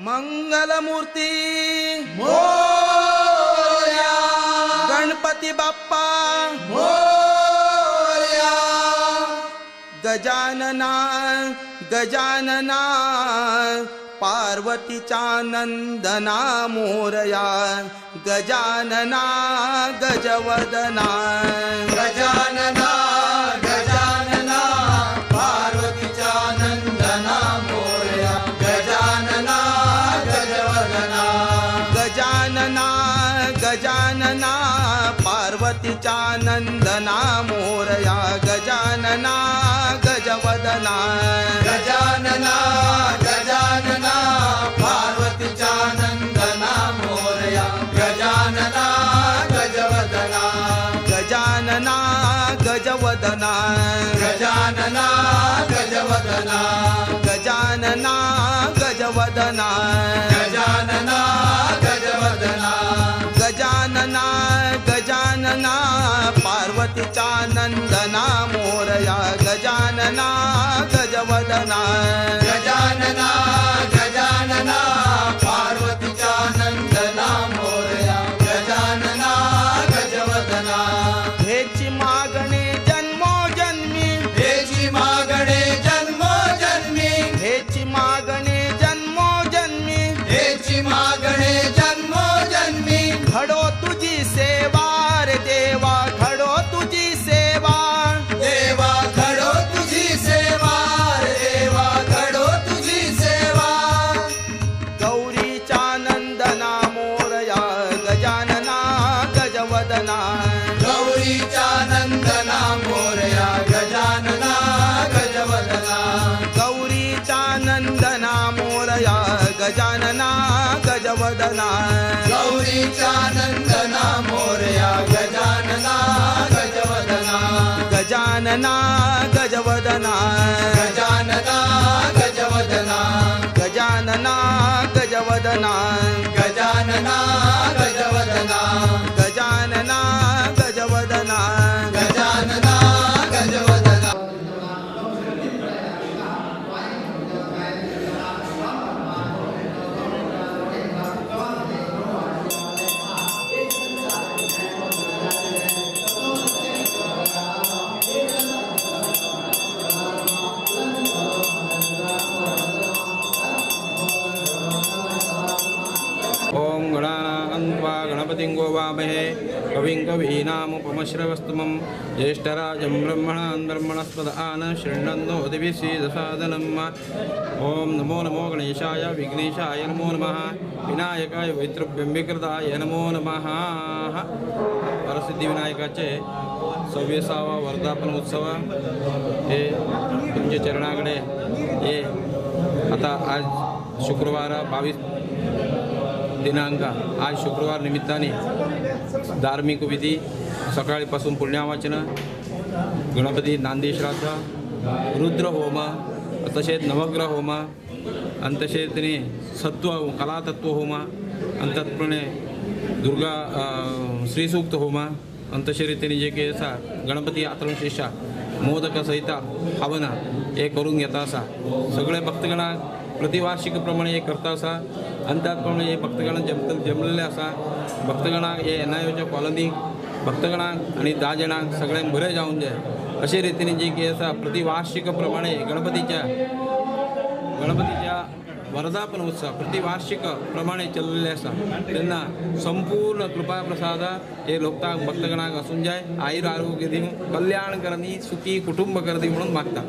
मंगलमूर्ती मोरया, गणपती बाप्पा मोरया, गजानना गजानना पार्वतीच्या नंदना मोरया, गजानना गजवदना, गजानना गजानना पार्वतीच्या नंदना मोरया, गजानना गजवदना, गजानना गजानना पार्वतीच्या नंदना मोरया, गजानना गजवदना, गजानना गजानना पार्वतीच्या नंदना मोरया, गजानना गजवदना, गजानना गजवदना, गजानना गजवदना, गजानना गजवदना, गजानना गजवदना, गजानना गजानना पार्वतीच्या नंदना मोरया, गजानना गजवदना, गजानना गजानना पार्वतीच्या नंदना मोरया, गजानना गजवदना। हेची मागणे जन्मोजन्मी, हेची मागणे जन्मोजन्मी, हेची मागणे जन्मोजन्मी, हेची मागणे जन्मोजन्मी, घडो तुझी सेवा रे देवा, घडो तुझी सेवा, देवा घडो तुझी सेवा रे देवा, घडो तुझी सेवा, गौरीच्या नंदना मोरया, गजानना गजवदना, गौरीच्या नंदना मोरया, गजानना गजवदना, गौरीच्या नंदना मोरया, गजानना गजवदना, गौरीच्या नंदना मोरया, गजानना गजवदना, गजानना गजवदना, गजानना गजवदना, गजानना गजवदना, गजानना गजवदना, गजानना गजवदना, गजानना गजवदना। ओम गणानां गणपतिं गोवामहे कविं कवीनामुपमश्रवस्तमं ज्येष्ठराजं ब्रह्मणां ब्रह्मणस्पद आन शृण्वन्नो दिवि सीदसादनम्। ओम नमो नमो गणेशाय विघ्नेशाय नमो नमः, विनायकाय वैतृप्यम्बिकृताय नमो नमः। वरसिद्धिविनायकाचे 26वा वर्धापन उत्सव हे तुमच्या चरणाकडे हे आता आज शुक्रवार 22 दिनांक आज शुक्रवार निमित्ताने धार्मिक विधी सकाळीपासून पुण्यावाचन, गणपती नांदी श्राद्ध, रुद्र होम, तसेच नवग्रह होम आणि तसेच त्याने सत्व कलातत्व होम आणि त्याचप्रमाणे दुर्गा श्रीसूक्त होम आणि तशा रीतीने जे काही असा गणपती अथर्वशीर्ष मोदकसहित हवन हे करून घेता असा सगळे भक्तगणाक प्रतिवार्षिकप्रमाणे हे करता असा आणि त्याचप्रमाणे हे भक्तगण जमलेले आसा भक्तगणाक हे एन I ओच्या कॉलनीक भक्तगणाक आणि 10 जाणांक सगळ्यांक बरें जावन जाय अशे रितीने जे कितें आसा प्रतिवार्षिक प्रमाणे गणपतीच्या वर्धापन उत्सव प्रतिवार्षिक प्रमाणे चललेले आसा तेन्ना संपूर्ण कृपा प्रसाद हे लोकांक भक्तगणाक आसून जाय, आयुर आरोग्य दिवं, कल्याण करनी, सुखी कुटुंब कर दी म्हणून मागता।